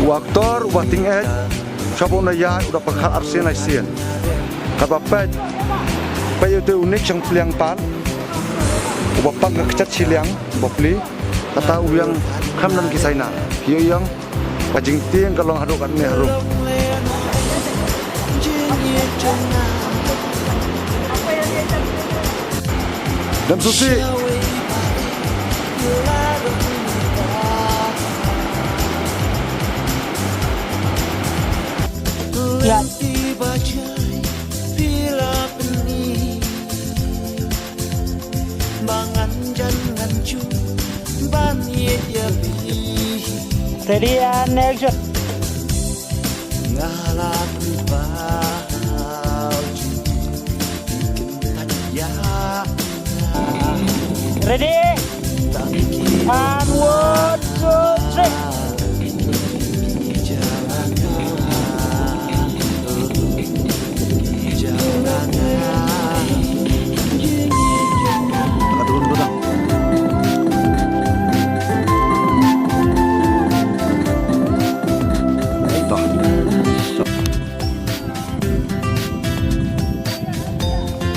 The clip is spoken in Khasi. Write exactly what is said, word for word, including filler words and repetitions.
U actor uba tyngeh, sha ba u na ïaid u da pyrkhat arsien laisien. Katba peit, peit ïa uto u Nick shong pliang pat, uba pang ka kjat shiliang, uba plie. Kata u ïeng khlem don ki saina. Ki ïeng, ka jingtieng ka long haduh katne harum. Dam susi. Ïa. Ready and action. Ready? And one.